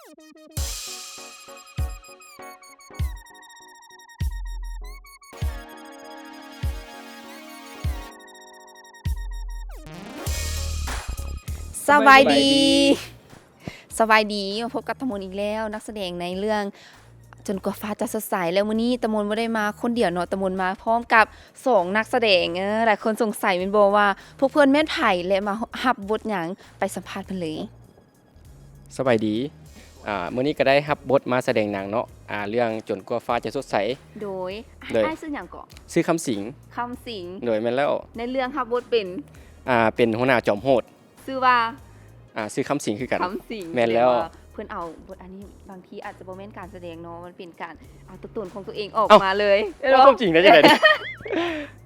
ສະບາຍດີ ສະບາຍດີ ມາພົບກັບຕາມົນອີກແລ້ວ ນັກສະແດງໃນເລື່ອງ ຈົນກວ່າຟ້າຈະສົດໃສ ແລ້ວມື້ນີ້ຕາມົນບໍ່ໄດ້ມາຄົນດຽວເນາະ ຕາມົນມາພ້ອມກັບສອງນັກສະແດງ. ເອີ ຫຼາຍຄົນສົງໄສແມ່ນບໍ່ວ່າພວກເພິ່ນແມ່ນໃຜ ແລະ ມາຮັບບົດຫຍັງ? ໄປສຳພາດເພິ່ນເລີຍ. ສະບາຍດີ ອາ ມື້ນີ້ກໍໄດ້ຮັບບົດມາສະແດງໜັງເນາະ ອາ ເລື່ອງ ຈົນກວ່າຟ້າຈະສົດໃສ. ໂດຍ ໂດຍ ອ້າຍຊື່ຫຍັງເກາະ? ຊື່ຄຳສິງ. ຄຳສິງ. ໂດຍ ແມ່ນແລ້ວ. ໃນເລື່ອງຮັບບົດເປັນ? ອາ ເປັນຫົວໜ້າຈອມໂຫດ. ຊື່ວ່າ? ອາ ຊື່ຄຳສິງຄືກັນ. ຄຳສິງ. ແມ່ນແລ້ວ. ແສດງວ່າເພິ່ນເອົາບົດອັນນີ້ ບາງທີອາດຈະບໍ່ແມ່ນການສະແດງເນາະ ມັນເປັນການເອົາຕົວຕົນຂອງຕົວເອງອອກມາເລີຍ. ເວົ້າຄວາມຈິງໄດ້ຈັ່ງໃ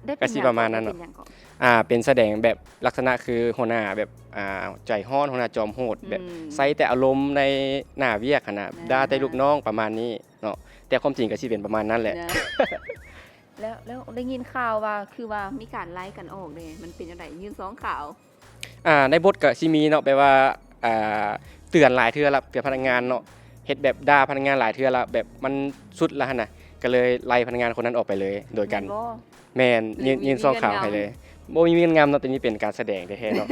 ດ? ກໍຊິປະມານນັ້ນເນາະ. ອາ ເປັນສະແດງແບບລັກສະນະຄືຫົວໜ້າແບບ ອາ ໃຈຮ້ອນ ຫົວໜ້າຈອມໂຫດ ແບບ ອືມ ໃຊ້ແຕ່ອາລົມໃນໜ້າວຽກຫັ້ນນະ ອາ ດ່າແຕ່ລູກນ້ອງປະມານນີ້ເນາະ ແຕ່ຄວາມຈິງກໍຊິເປັນປະມານນັ້ນແຫຼະ. ແລ້ວ ແລ້ວໄດ້ຍິນຂ່າວວ່າ ຄືວ່າມີການໄລ່ກັນອອກເດ້ ມັນເປັນຈັ່ງໃດ? ຍື່ນຊອງຂາວ. ອາ ໃນບົດກໍຊິມີເນາະ ແບບວ່າ ອາ ເຕືອນຫຼາຍເທື່ອລະ ເຕືອນພະນັກງານເນາະ ເຮັດແບບດ່າພະນັກງານຫຼາຍເທື່ອລະ ແບບມັນສຸດລະຫັ້ນນະ ກໍເລີຍໄລ່ພະນັກງານຄົນນັ້ນອອກໄປເລີຍ ໂດຍການ ແມ່ນບໍ່? ແມ່ນ ຍື່ນ ຍື່ນຊອງຂາວໃຫ້ເລີຍ. ບໍ່ມີເງື່ອນງຳເນາະ ແຕ່ນີ້ເປັນການສະແດງແທ້ໆເນາະ.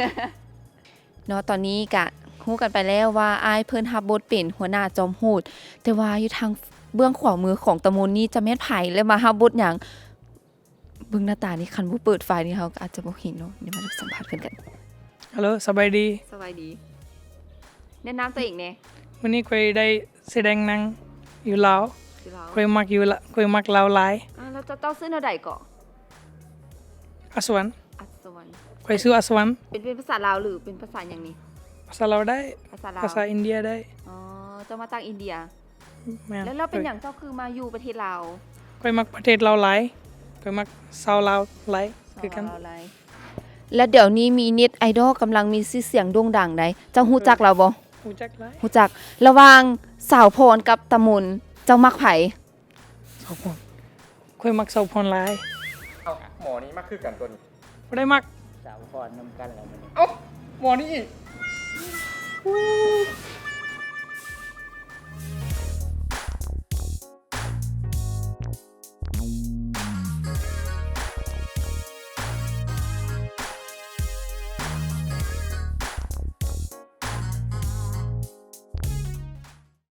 ເນາະ ຕອນນີ້ກະຮູ້ກັນໄປແລ້ວວ່າ ອ້າຍເພິ່ນຮັບບົດເປັນຫົວໜ້າຈອມໂຫດ ແຕ່ວ່າຢູ່ທາງເບື້ອງຂວາມືຂອງຕາມົນນີ້ຈະແມ່ນໃຜ ແລະ ມາຮັບບົດຫຍັງ? ເບິ່ງໜ້າຕານີ້ ຄັນບໍ່ເປີດໄຟນີ້ ເຮົາກໍອາດຈະບໍ່ເຫັນເນາະ. ດຽວມາສຳພາດເພິ່ນກັນ. ຮັລໂຫຼ ສະບາຍດີ. ສະບາຍດີ. ແນະນຳຕົວເອງແດ່. ມື້ນີ້ຂ້ອຍໄດ້ສະແດງໜັງຢູ່ລາວ. ຢູ່ລາວ. ຂ້ອຍມັກຢູ່ລາ ຂ້ອຍມັກລາວຫຼາຍ. ອາ ແລ້ວເຈົ້າ ເຈົ້າຊື່ແນວໃດເກາະ? ອັດສະຫວັນ. ອັດສະຫວັນ. ຂ້ອຍຊື່ອັດສະຫວັນ. ເປັນ ເປັນພາສາລາວ ຫຼື ເປັນພາສາຫຍັງນີ້? ພາສາລາວໄດ້. ພາສາລາວ. ພາສາອິນເດຍໄດ້. ອໍ ເຈົ້າມາຈາກອິນເດຍ. ແມ່ນ. ແລ້ວ ແລ້ວເປັນຫຍັງເຈົ້າຄືມາຢູ່ປະເທດລາວ? ຂ້ອຍມັກປະເທດລາວຫຼາຍ. ຂ້ອຍມັກຊາວລາວຫຼາຍຄືກັນ. ແລ້ວດຽວນີ້ມີເນັດໄອດອລກຳລັງມີຊື່ສຽງໂດ່ງດັງໃດ໋ ເຈົ້າຮູ້ຈັກລາວບໍ່? ເອີ ຮູ້ຈັກຫຼາຍ. ຮູ້ຈັກ. ລະຫວ່າງສາວພອນກັບຕາມົນ ເຈົ້າມັກໃຜ? ສາວພອນ. ຂ້ອຍມັກສາວພອນຫຼາຍ. ເອົ້າ ໝໍນີ້ມັກຄືກັນຕົວນີ້. ບໍ່ໄດ້ມັກ. ສາວພອນນຳກັນແລ້ວມື້ນີ້. ເອົ້າ ໝໍນີ້ອີກ.